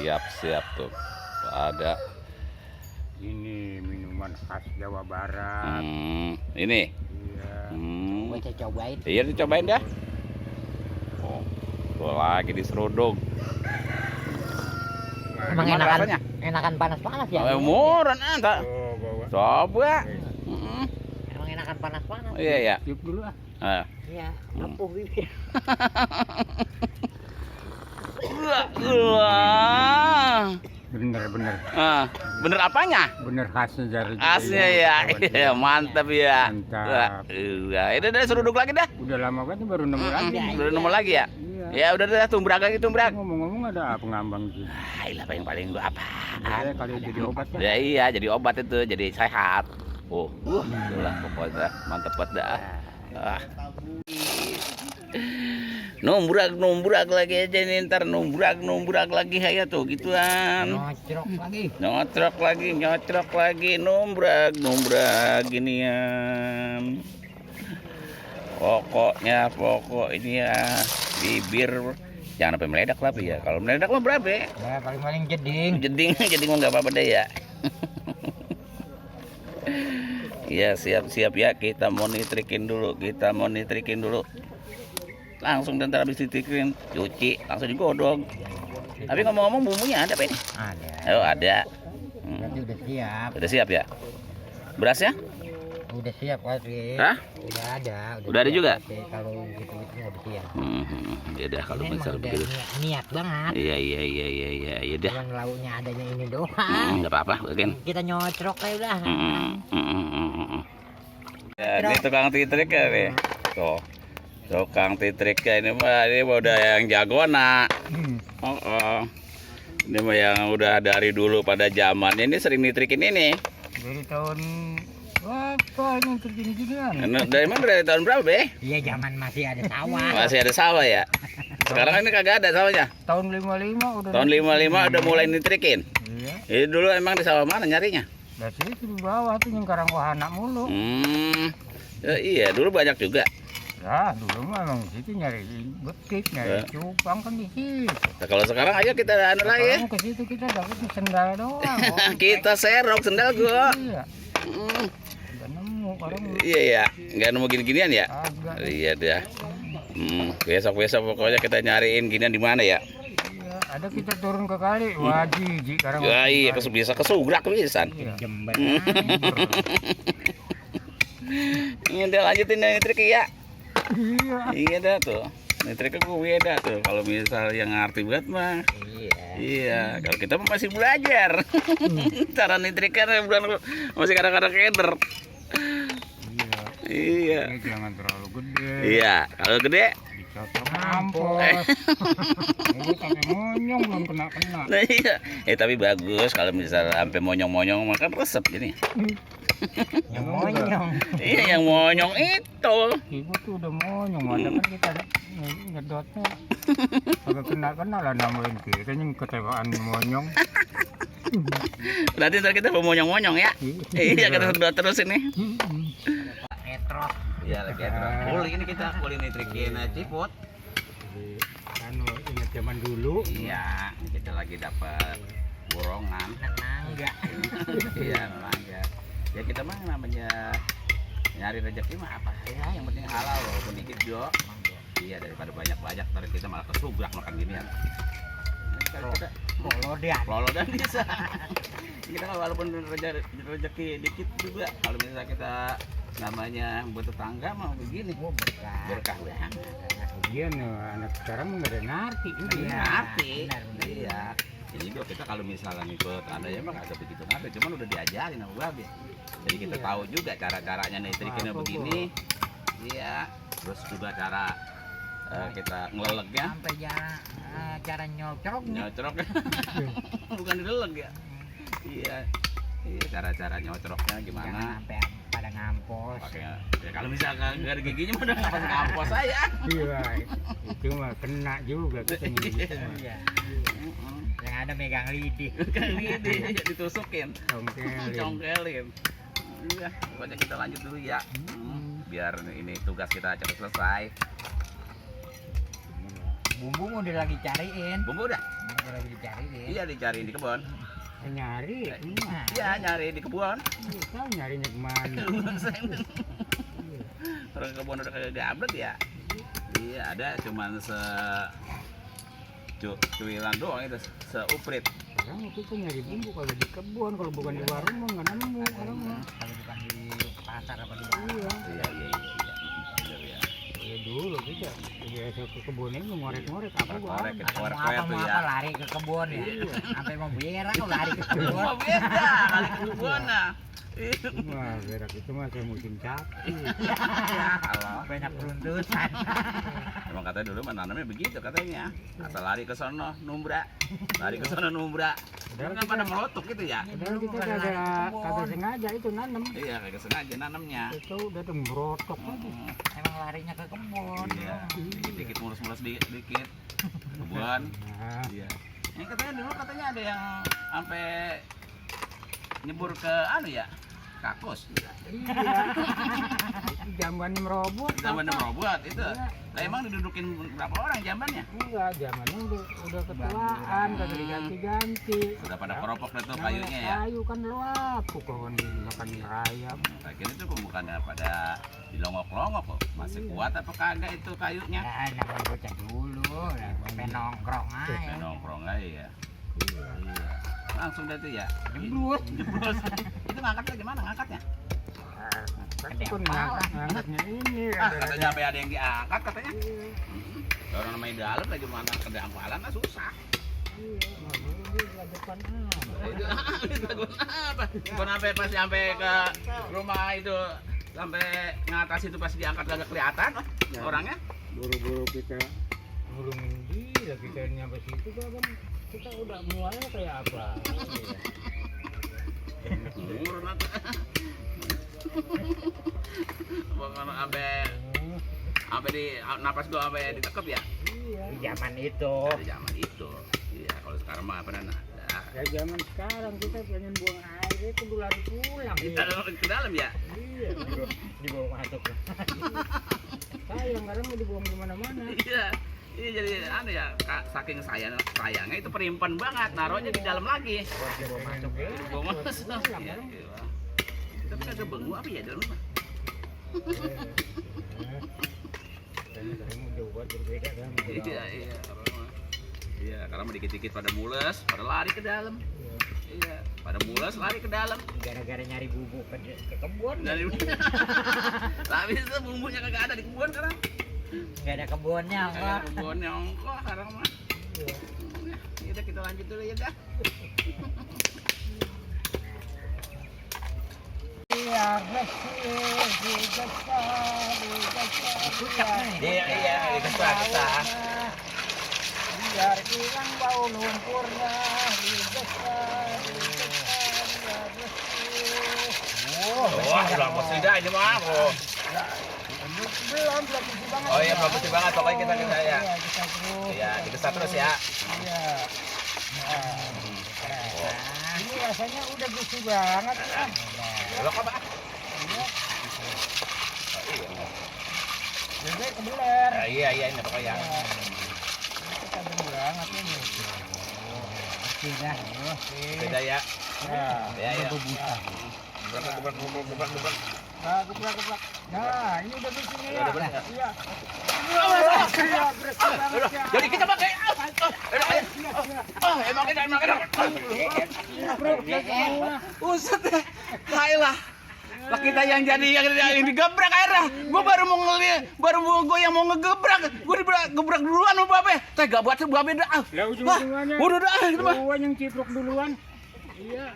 Siap tuh. Ada. Ini minuman khas Jawa Barat. Ini. Iya. Gua cobain. Iya dicobain dah. Oh, tuh lagi diseruduk. Emang Gimana enakan, rasanya? enakan panas-panas ya? Murah tak? Oh, bawa. Coba. Emang enakan panas-panas. Iya ya. Tiup dulu ah. Iya, lempuh bibir. Bener. Bener apanya? Bener khasnya dari Asnya ya. Iya, mantap ya. Mantap. Iya, itu udah seruduk lagi dah. Udah lama kan baru nemu lagi. Udah nemu lagi ya? Iya. Ya udah tumbrak lagi. Ngomong-ngomong ada pengambang sih. Ilah paling gua apa? Kalau jadi obat kan. Ya iya, jadi obat itu, jadi sehat. Itulah pokoknya mantep banget dah. Numbrak lagi aja nih, ntar numbrak lagi kayak tuh gituan. Nyocrok lagi, numbrak ginian. Pokok ini ya, bibir jangan sampai meledak lah ya. Kalau meledak mah berapa? Ya paling jeding. Jeding mah nggak apa-apa deh ya. Ya siap ya, kita mau nitrikin dulu. Langsung dan habis nitrikin, cuci, langsung digodok. Tapi ngomong-ngomong bumbunya ada apa ini? Ada. Oh ada. Berarti udah siap. Udah siap ya? Berasnya? Udah siap pasti. Hah? Udah ada. Udah ada juga? Pasti. Kalau gitu udah siap. Ya udah kalau Ini misal emang begitu. niat banget. Iya. Ya udah. Cuman lauknya adanya ini doang. Nggak apa-apa, mungkin. Kita nyocrok aja udah. Ya, ini tukang titrik ya nih. Tuh. Tukang titriknya ini mah udah yang jago nak. Ini mah yang udah dari dulu pada zaman ini sering nitrikin ini. Dari tahun berapa ini tergini-ginian? Dari mana, dari tahun berapa be? Iya zaman masih ada sawah. Masih ada sawah ya. Sekarang ini kagak ada sawahnya. Tahun 55 udah. Tahun 55 udah mulai nitrikin. Iya. Ini dulu emang di sawah mana nyarinya? Dari situ di bawah tuh yang Karang Wahana mulu. Ya, iya dulu banyak juga. Ya dulu mah emang di situ nyari betik, nyari cupang kan di situ. Nah, kalau sekarang ayo kita anu lagi ya. Sekarang ke situ kita dapat sendal doang. Kita serok sendal gua. Iya. Udah nemu orang. Iya, nggak nemu gini-ginian ya. Agak. Iya dah. Besok pokoknya kita nyariin ginian di mana ya. Iya, ada kita turun ke kali, wah jijik sekarang. Ya iya, bisa kesugrak pisan. Iya. Jember. Ini udah lanjutin nitrik ya. Iya. Iya dah tuh. Nitriknya gue dah tuh. Kalau misal yang ngerti banget mah. Iya. Kalau kita mah masih belajar. Cara nitriknya bukan masih kadang-kadang keder. Iya. Ini jangan terlalu gede. Iya. Kalau gede. Dicocok mampus. Ini pakai monyong belum kena. Nah iya. Tapi bagus kalau misal sampai monyong-monyong makan resep jadi. Yang monyong. Iya yang monyong itu. Ibu tuh udah monyong, ada kan kita ngedotnya. Agak kena lah nambahin kita yang ketewaan monyong. Berarti ntar kita monyong-monyong ya. Iya kita sedot terus ini. Etro. Iya lagi etro. Ini kita nitrikin ciput. Kan ingat zaman dulu. Iya, kita lagi dapat borongan. Nangga. Iya, nangga. Ya kita mah namanya nyari rezeki mah apa ya, yang penting halal walaupun dikit jo. Iya daripada banyak ntar kita malah kesugrak makan ginian. Kita lolodan bisa. Kita walaupun rezeki dikit juga kalau misalnya kita namanya buat tetangga mah begini berkah banget. Iya anak sekarang nggak ada narti. Iya. Jadi juga kita kalau misalnya ikut ada ya mah agak begitu ada, cuman udah diajarin sama babe. Jadi kita tahu juga cara-caranya nitrikinnya begini. Iya. Terus juga cara kita ngeleleknya. Sampai cara nyocroknya. Bukan dilelek ya. Iya. Iya cara-cara nyocroknya gimana? Jangan sampai pada ngampos. Pakai ya kalau misalkan nggak ada giginya mah udah ngapas ngampos saya. Iya. Itu mah kena juga kita gitu. Iya. Yang ada megang lidih. Ditusukin. Congkelin. Iya, pokoknya kita lanjut dulu ya. Biar ini tugas kita cepat selesai. Bumbu udah lagi cariin. Bumbu udah? Lagi dicari dia. Iya dicari di kebun. Nyari. Iya nyari di kebun. Tahu nyarinya kemana? Orang kebun udah kagak diupload ya. Iya ada cuman cuilan doang itu seuprit. Sekarang kita nyari bumbu kalau di kebun, kalau bukan di warung mah nggak nemu orang mah. Kalau bukan di pasar apa di warung. Iya. Iya. Ya dulu kita biasa ke kebun ini ngorek-ngorek apa gua. Korek Ada mau korek apa tuh mau ya. apa lari ke kebun ya. Sampai mau berak kau lari ke kebun. Oh beda, lari ke kebun nah. Wah, berak itu mah saya musim sapi. Halo. Banyak peruntusan. Emang katanya dulu menanamnya begitu katanya. Asal lari ke sono numbra. Lari ke sono numbra. Padahal Kan pada melotok gitu ya. Padahal kita kagak sengaja itu nanam. Iya, kagak sengaja nanamnya. Itu udah tuh merotok aja. Emang larinya ke kebun. Iya, dikit-dikit mulus-mulus dikit. Kebun. Nah, Iya. Yang katanya dulu katanya ada yang sampai nyebur ke ya? Kakos. iya. Itu jambannya merobot. Zaman Pak. robot itu. Iya. Lah emang didudukin berapa orang jambannya? Enggak, zamannya udah ketuaan, kagak diganti-ganti. Sudah pada keropok dah tuh kayunya ya. Kayu kan laku kawan makan rayap. Lagian itu kok bukannya pada dilongok-longok kok. Masih kuat apa kagak itu kayunya? Ya, namanya bocah dulu, sampai nongkrong aja. Kayak nongkrong aja ya. Iya. Langsung dah tuh ya. Jembrut. Jeblos. Itu ngangkatnya gimana ngangkatnya? Tapi kan ngangkatnya ini Katanya sampai ada yang diangkat katanya. Orang namanya dalam lagi mana kedangkalan lah susah. Itu apa? Kenapa pas sampai ke rumah itu sampai ngatas itu pas diangkat kagak kelihatan orangnya? Buru-buru kita ngurungin dia, kita nyampe situ kan kita udah mulai kayak apa? Ngurun apa? Bukan sampai di napas gua sampai ditekep ya? Iya. Di zaman itu. Dari zaman itu. Iya, kalau sekarang mah apa ada. Ya zaman sekarang kita pengen buang air itu lari pulang. Kita ke dalam ya? Iya. Dibawa masuk. Sayang kadang mau dibuang di mana-mana. Iya. Iya jadi ya saking sayangnya itu perimpan banget, naruhnya di dalam lagi. Dibawa masuk. Dibawa masuk. Iya, iya. Tapi kagak bengu apa ya dalam rumah? Kadang udah buat berbeda kan. Iya. Iya, karena mau dikit-dikit pada mules, pada lari ke dalam. Iya, pada mules lari ke dalam. Gara-gara nyari bubuk ke kebun. Dari tapi itu bumbunya kagak ada di kebun sekarang. Gak ada kebunnya Kagak enggak. ada kebunnya ongkoh sekarang mah. Ya udah kita lanjut dulu ya dah. Biar bersih, Iya, kesah. Biar hilang bau lumpurnya, Wah, belum mesti dah ini mah. belum bersih banget. Oh iya, belum mesti banget pokoknya kita ya. Iya, kita terus. Iya, dikesat terus ya. Iya. Ini rasanya udah bersih banget ya. Belok apa? Iya. Oh, iya. Jadi kebeler. Iya, ini pokoknya. Kita bener banget ini. Tidak. Beda ya. Ya. Ya. Gebrak. Nah, gebrak. Nah, ini udah bersihnya ya. Udah bersih. Iya. Iya, bersih banget ya. Jadi kita pakai. Emang kita. Usut deh. Hailah. Lah kita yang jadi yang digebrak akhirnya. Gua baru mau gua yang mau ngegebrak. Gua digebrak duluan sama Babe. Tega buat Babe dah. Lah ujung-ujungannya. Udah dah. Gua yang cipruk duluan. Iya.